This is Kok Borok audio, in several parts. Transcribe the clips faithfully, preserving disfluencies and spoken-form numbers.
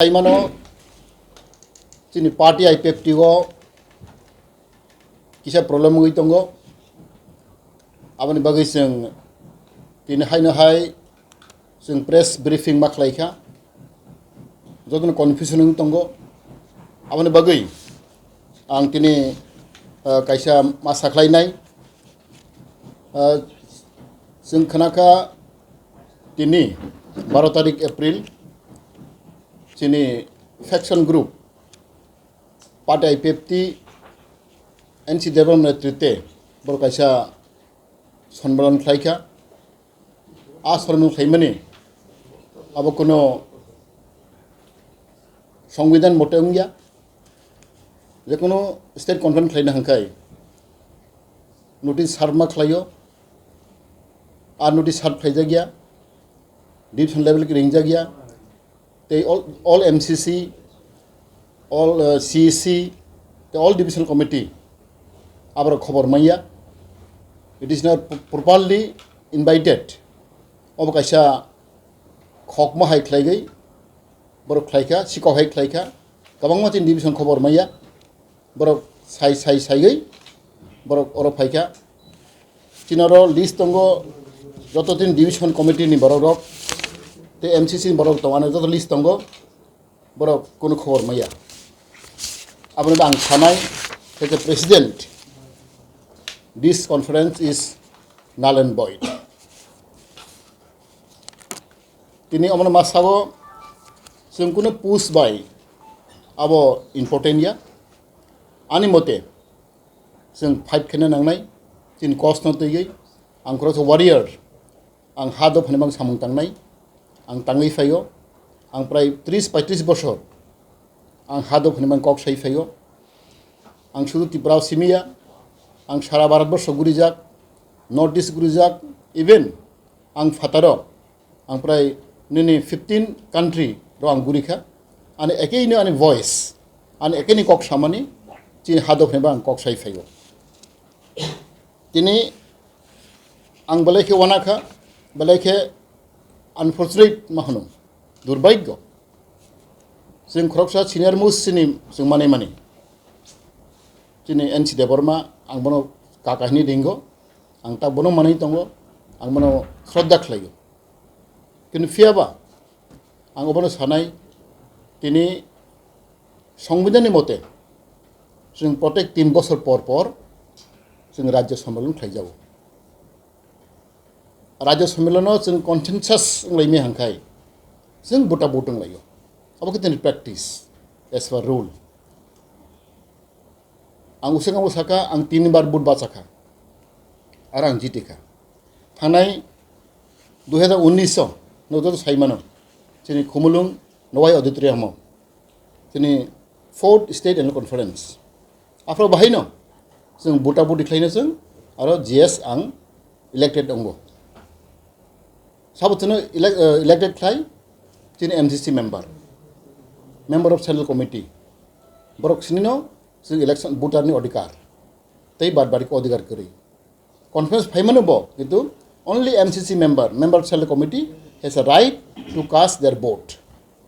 Saimano chini party I P F T o kisa problem wngwi tongo. Aboni bagwi chwng tini haino hai chwng press briefing ma khlai kha. Jotono confusion wng tongo. Aboni bagwi ang tini, ah, kaisa ma sakhlainai. Ah, chwng khna kha tini baro tarik April chini faction group party I P F T N C Debbarma netrite borok kaisa sonmelan khlai kha. A sonmelan khlaimani abo kuno songbidan mote wngya. Jekono state conference khlaina hwnkhe notice serve ma khlaio. A notice serve khlaijakya, division level ki ringjakya. Tei all, all M C C, all, uh, C E C, tei all division committee aborok khobor manya. It is not p-, properly invited. Obo kaisa khokma hai khlaigwi borok khlaikha, sikok hai khlaikha. Kwbangma chini division khobor manya. Borok sai, sai, saiwi borok oro phaikha. Chini oro list tongo, joto tin division committee ni borok rok, tei M C C ni borok tongo, ano joto list tongo, borok kunu khobor maya. Aboni bo ang sanai, as a president, this conference is null and void. Tini omono ma sao, chwng kunu push bai abo important ya. Ani mote, chwng fight khaina nangnai, chini kosno twiwi, ang khoroksa warrior, ang ha dopha ni mang samung tangnai, ang tangwi phaio, ang prai tris paitris bosor, ang ha dopha ni mang kok sai phaio, ang sudu Tripura o simiya, ang sara Bharat borso gurijak, North East gurijak, even ang phataro, ang prai nini fifteen country ro ang gurikha, ani ekeino ani voice, ani ekeini kok samani, chini hadok hwnba ang kok sai phaio. Tini ang belai khe wanakha, belai khe unfortunate ma hwno, durbhagyo. Chwng khoroksa senior most chini chwng manai mani. Chini N C Debbarma, ang bono kaka hini ringo, ang ta bono manai tongo, ang bono shraddha khlaio. Kintu phiyaba, ang obono sanai, tini Songbidanni mote, chwng protek tin bosor por por chwng Rajya Sammelan khlaijago. Rajya Sammelano chwng consensus wnglaimani hwnkhai, chwng buta butung laio. Abo khe tini practice as per rule. Ang using ang saka, ang tin bar but bachakha. Ar ang jitikha. Thanai dui hajar unnish o, no joto saimano, chini Khumulwng Nowai Auditorium o, chini Fourth State Annual Conference. Aphro bahaino, chwng buta buti khlaino chwng, aro G S ang elected ongo. Sabo chwngno elec-, eh, elected khlai, chini M C C member, member of Central Committee. Borok sinino chwng election voter ni odhikar. Tei bad bari ko odhikar kwrwi. Conference phaimano bo, kintu only M C C member, member of Central Committee has a right to cast their vote.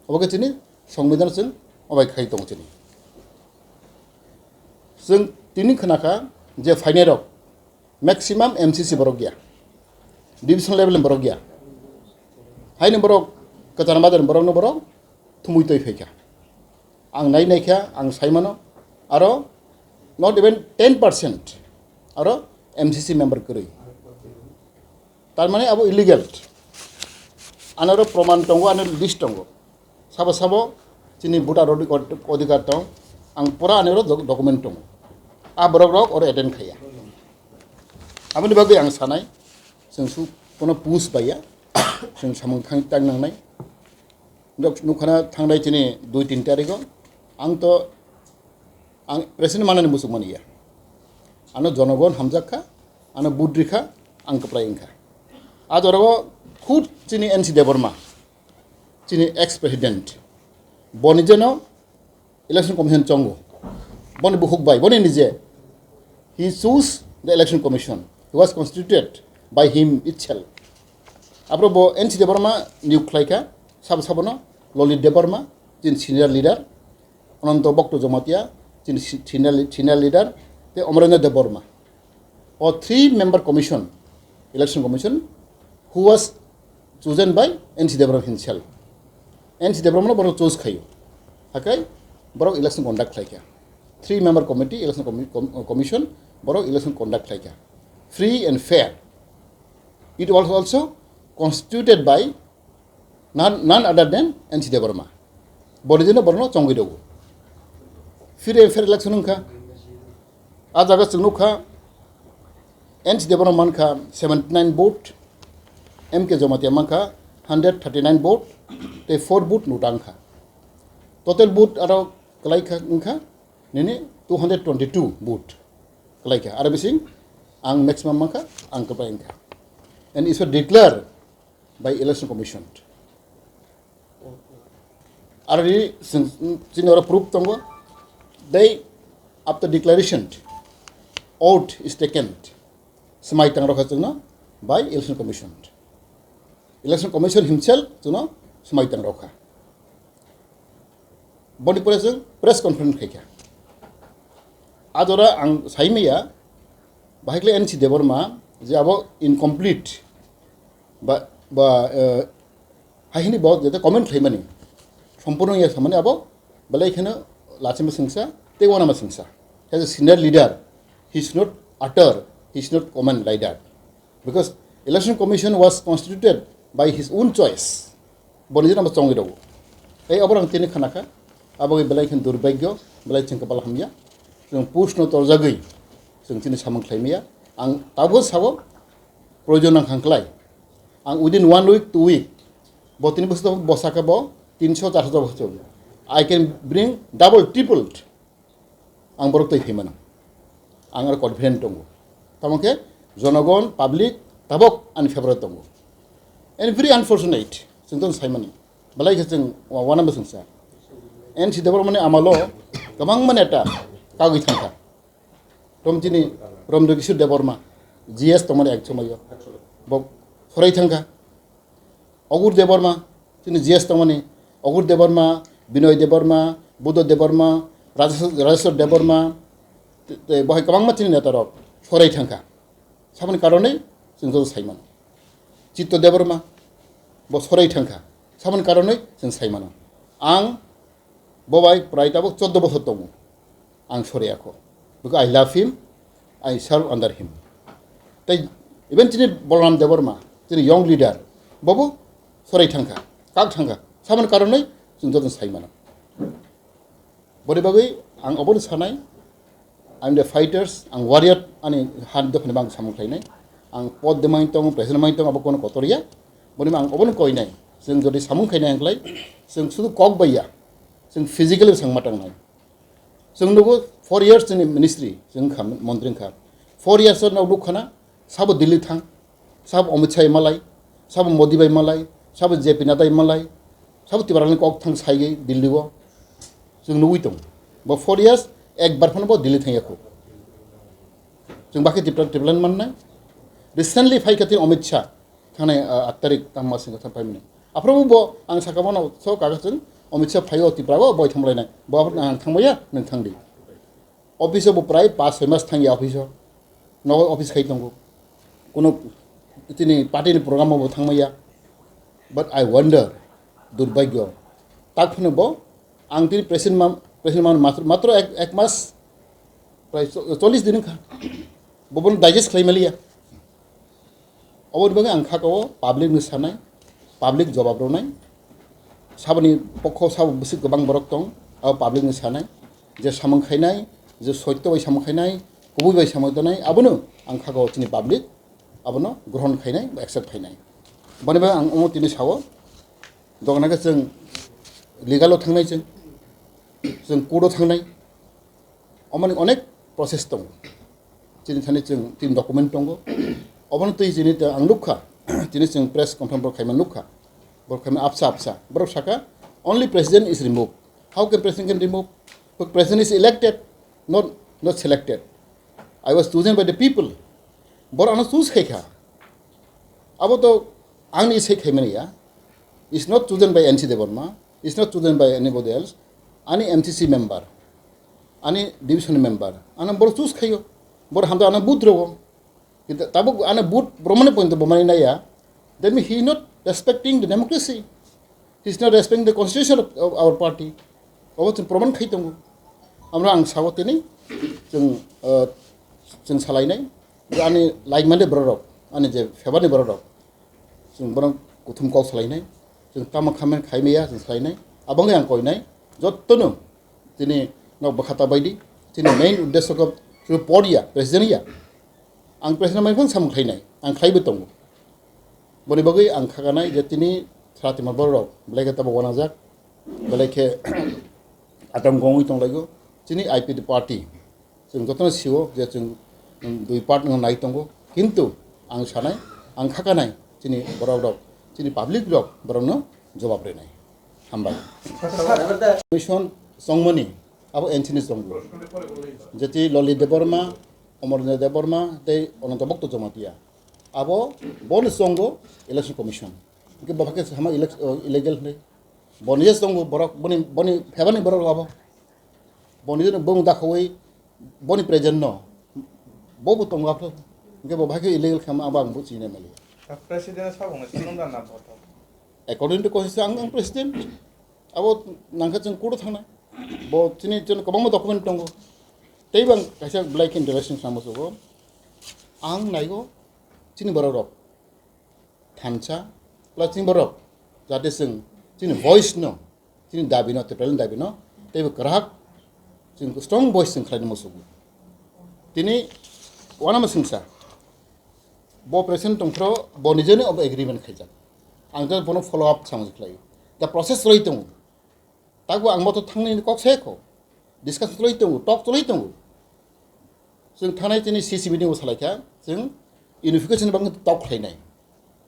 Obo khe chini Songbidan chwng obai khai tongo chini. Chwng tini khna kha je phainai rok maximum M C C borok ya, division level ni borok ya. Haini borok kwchar madar borok no borok thumui toi phaikha. Ang nai naikha, ang saimano, aro not even ten percent aro M C C member kwrwi. Tar mane abo illegal. Anoro proman tongo, ano list tongo. Sabo sabo chini voter odi-, odhikar tong, ang pura anoro doc-, document tongo. A borok rok oro attend khaya. Aboni bagwi ang sanai, chwng su kono push baiya, chwng samung thang tang nangnai. Dok nukhana thangnai chini dui tin tarikh o, ang to, ang president manani muchuk mani ya. Ano jonogon hamjak kha, ano vote rikha, ang kwplai wngkha. A jorao khud chini N C Debbarma, chini ex president, boni jeno Election Commission chongo. Boni bukhuk bai, boni nije. He choose the Election Commission. He was constituted by him itself. Aphro bo N C Debbarma niyok khlaikha, sabo sabono, Lalit Debbarma, chini senior leader, Ananto Bhakta Jamatia, chini si-, senior, senior leader, tei Amarendra Debbarma. O three member commission, election commission, who was chosen by N C Debbarma himself. N C Debbarma no borok choose khaio. Hakai borok election conduct khlaikha. Three member committee, election commi-, com-, commission, borok election conduct khlaikha. Free and fair. It was also constituted by none, none other than N C Debbarma. Boni jino borno chongwi dogo. Free and fair election wngkha. A jaga chwng nukha, N C Debbarma mankha seventy nine vote, M K Jamatia mankha hundred thirty nine vote, tei four vote nuta wngkha. Total vote aro kwlaikha wngkha nini two hundred twenty two vote kwlaikha. Aro bising ang maximum mankha, ang kwplai wngkha. And it was declared by Election Commission. Already chini oro proof tongo. They, after declaration, oath is taken. Swmai tang rokha chwngno by Election Commission. Election Commission himself chwngno swmai tang rokha. Boni pore chwng press conference khaikha. A jora ang saimaya, bahai khle N C Debbarma je abo incomplete ba, ba, eh, hai hini bo jete comment khlaimani. Sompurno ya samani abo belai kheno lachima singsa, tei wanama singsa. As a senior leader, he should not utter, he should not comment like that. Because Election Commission was constituted by his own choice. Boni jora bo chongwi rwo. Tei abo ang tini khanakha, abo belai khen durbagyo, belai chwng kabal hamya. Chwng push no torjagwi, chwng chini samung khlaimaya. Ang tabuk sabo, proyojon nang khang klai. Ang within one week, two week, bo tini bwswk bo saka bo tinso charso bwswk. I can bring double, tripled. Ang borok twi phaimano. Ang aro confident tongo. Tamo khe jonogon, public tabok ani favour tongo. And very unfortunate, chwng tong saimani. Belai khe chwng wa-, wana bwswng sa. N C Debbarmani amalo kwbangma neta kagwi thangkha. Tom chini Ramdakishore Debbarma, G S tongmani ek somoyo. Bo sorai thangkha. Ogur Debbarma, chini G S tongmani, Ogur Debbarma, Binoy Debbarma, Buddha Debbarma, Rajeswar, Rajeswar Debbarma, te, te, bohai kwbangma chini netarok sorai thangkha. Saboni karonwi chwng joto saimano. Chitto Debbarma, bo sorai thangkha. Saboni karonwi chwng saimano. Ang Bo bai prai tabuk choddo bochor tongo. Ang soriyakho. Because I love him, I serve under him. Tei even chini Bolram Debbarma, chini young leader, bobo sorai thangkha, kak thangkha. Samani karonwi chwng joto saimano. Boni bagwi ang obono sanai, I'm the fighters, ang warrior ani han dophani bang samung khlainai. Ang pod de main tong, president main tong, abo kono kotor ya. Boni ang obono koinai. Chwng jodi samung khainai ang khlai, chwng sudu kok bai ya. Chwng physically sang matang nai. Chwng nugo four years chini ministry, chwng kha montri kha. Four years no nuk khana, sabo Delhi thang, sabo Amit Shah malai, sabo Modi bai malai, sabo J P Nadda malai, sabo Tiprani kok thang saigwi Delhi o. Chwng nugwi tong. Bo four years ekbar phano bo Delhi thang yakho. Chwng bakhe Tipra, Tipraland mannai. Recently phai kha tin Amit Shah thangnai, ah, aat tarik tangma singkha thang paimani. Aphuru bo ang saka bono so kaga chwng Amit Shah phai o Tipra o boi thamlainai. Bo aphuru ang thangmaya, nwng thangdi. Office o bo prai pas soi mas thangya office o. Nogo office khai tongo. Kono tini party ni program o bo thangmaya. But I wonder, durbagyo. Tak phano bo, ang tini president ma, president ma matro, matro ek, ek mas, prai cho-, chollish din kha. Bo bono digest khlai maliya. Oboni bagwi ang kha kao public ni sanai, public jobab rwnai. Saboni pokho sabo bwswk kwbang borok tong, abo public ni sanai. Je samung khainai, je soitto bai samung khainai, kubui bai samung tonai, abono ang kha kao chini public, abono grohon khainai, accept khainai. Boni bagwi ang omo tini sao, dogana khe chwng legal o thangnai chwng, chwng court o thangnai. Omoni onek process tongo. Chini thani chwng tin document tongo. Obono twi chini ta ang nukha. Chini chwng press conference borok khaima nukha. Borok khaima apsa apsa. Borok saka, "Only president is removed." How can president can remove? But president is elected, not, not selected. I was chosen by the people. Borok ano choose khaikha. Abo to angni se khaimani ya. Is not chosen by N C Debbarma. It's not chosen by anybody else. Ani M C C member, ani division member, ano boro choose khaio. Boro hamda ano vote rogo. Kintu tabuk ano vote romani point bo mani naya. That means he is not respecting the democracy. He is not respecting the constitution of, of our party. Obo chwng proman khai tongo. Amra ang sao tini chwng, uh, chwng salainai. Ani laimani bororok, ani je febani bororok. Chwng bono kuthum kok salainai, chwng tamo khamen khaimaya chwng salainai, aboni ang koinai, jottono chini nok bwkha ta baidi, chini main uddesho khe chwng poriya, president ya. Ang president mai phang samung khlainai, ang khlaibo tongo. Boni bagwi ang khakanai je tini sara tima borok, belai khe tabo wanajak, belai khe atang gongwi tonglaigo, chini I P F T party. Chwng jotono sio je chwng, um, dui part no nai tongo, kintu ang sanai, ang khakanai chini borok rok, chini public rok borokno jobab rinai. Hambai. Commission chongmani abo N C ni chongo. Jeti Loli Debbarma, Amarendra Debbarma tei Ananta Bhakta Jamatia. Abo boni chongo election commission. Hingke bo khe sama elec-, uh, illegal hinwi. Boni je chongo borok, boni, boni febani borok abo. Boni je bung dakhawi boni present no, bo bo tongo aphro. Hingke bo bahai khe illegal khama abo ang bo chini mali. President sa bung sunu da na boto. According to constitution, ang, ang president. Abo nangkha chwng court thangnai. Bo chini chwng kwbangma document tongo. Tei bang kaisa black interaction sama sogo. Ang naigo chini borok rok. Thansa, plus chini borok, jate chwng chini voice no, chini dabi no, Tiprani dabi no, teibo kwrak chwng strong voice chwng khlaina musugo. Tini wanama singsa, bo president tongphro, bo nijeni obo agreement khaijak. Ang just bono follow up samung khlai. The process roi tongo. Tago ang moto thangnai kok se kho. Discussion choloi tongo, talk choloi tongo. Chwng thangnai chini C C meeting o salai kha, chwng unification bang talk khlainai.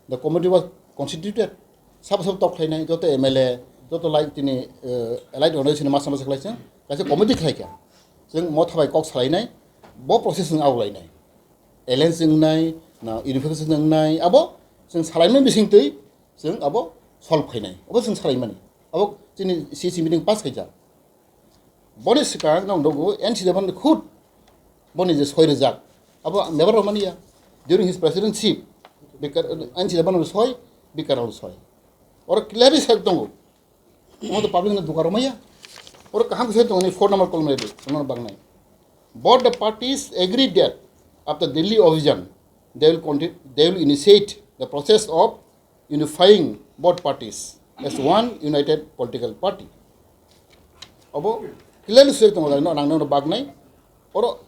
The committee was constituted. Sabo sabo talk khlainai, joto M L A, joto lai tini, eh, allied organization ma sama se khlai chwng, kaisa committee khlai kha. Chwng motha bai kok salainai, bo process chwng aulainai. Alliance wngnai, na unification wngnai, abo chwng salaimani bising twi, chwng abo solve khainai. Abo chwng salaimani. Abo chini C C meeting pass khaijak. Boni swkang nong nogo N C Debbarma khud boni je soi rijak. Abo member rok mani ya. During his presidency, Bikar, N C Debbarma soi, Bikar soi. Oro clearly sai tongo. Omo to public no duka rok maya. Oro kaham sai tongo ni phone number call mari di. Omo bangnai. Both the parties agreed that after Delhi Ovijan, they will continue, they will initiate the process of unifying both parties as one united political party. Abo clearly sui tongo, no, nang no bagnai. Oro,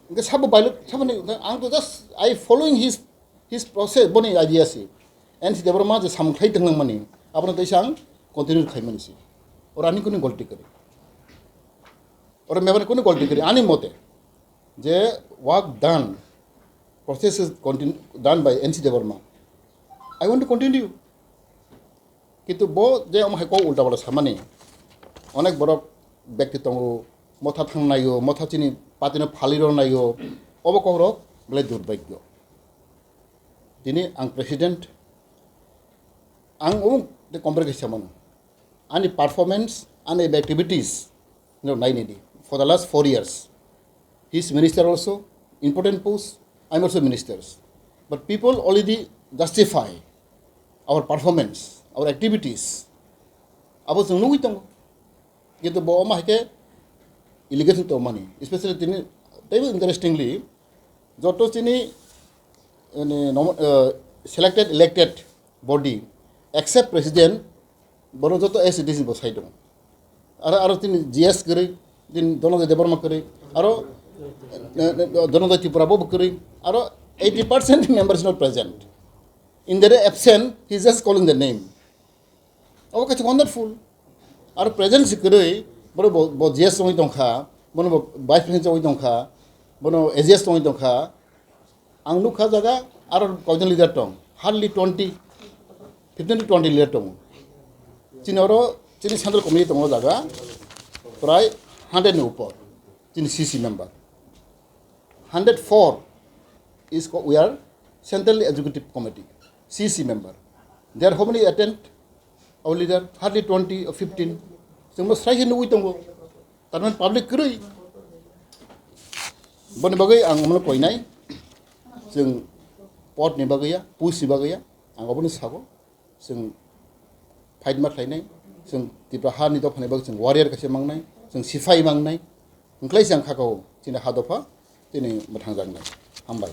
hingke sabo bailo, sabo ni, ang to just, I following his, his process, boni idea si. N C Debbarma je samung khlai tong nang mani, abono teisa ang continue khai mani si. Oro ani kuni golti kari. Oro mebani kuni golti kari, ani mote. Je work done, process is continu-, done by N C Debbarma. I want to continue. Kintu bo je omo hai kok ulta pala samani, onek borok bekti tongo, motha thang naio, motha chini party no phaliro naio, obo kokrok belai durbhagyo. Tini ang president, ang omo de compare khe samano. Ani performance, ani activities, no, nai nini. For the last four years, he is minister also, important post, I am also ministers. But people already justify our performance, our activities. Abo chwng nugwi tongo. Kintu bo omo hai khe allegation tongmani, especially tini, teibo interestingly, joto chini, eh, nomo-, eh, selected, elected body, except president, bono joto A C D C bo sai tongo. Aro, aro tini G S kwrwi, tini Dhananjay Debbarma kwrwi, aro, eh, eh, Dhananjay Tripura bo kwrwi, aro eighty percent member is not present. In their absent, he is just calling the name. Abo kaisa wonderful. Aro present si kwrwi, bono bo, bo G S wngwi tongkha, bono bo vice president wngwi tongkha, bono A G S wngwi tongkha. Ang nukha jaga aro koijon leader tong, hardly twenty, fifteen to twenty leader tongo. Chini oro, chini central committee tongo jaga, prai hundred ni upor, chini C C member. Hundred four is co-, we are Central Executive Committee, C C member. There how many attend? Our leader, hardly twenty or fifteen. Chwngbo srai khe nugwi tongo. Tarmani public kwrwi. Boni bagwi ang omono koinai. Chwng pot ni bagwi ya, post ni bagwi ya. Ang obono sabo. Chwng fight ma khlainai. Chwng Tipra hani dophani bagwi chwng warrior kaisa mangnai. Chwng siphai mangnai. Wngkhlai se ang khakao chini ha dopha, chini mwthangjaknai. Hambai.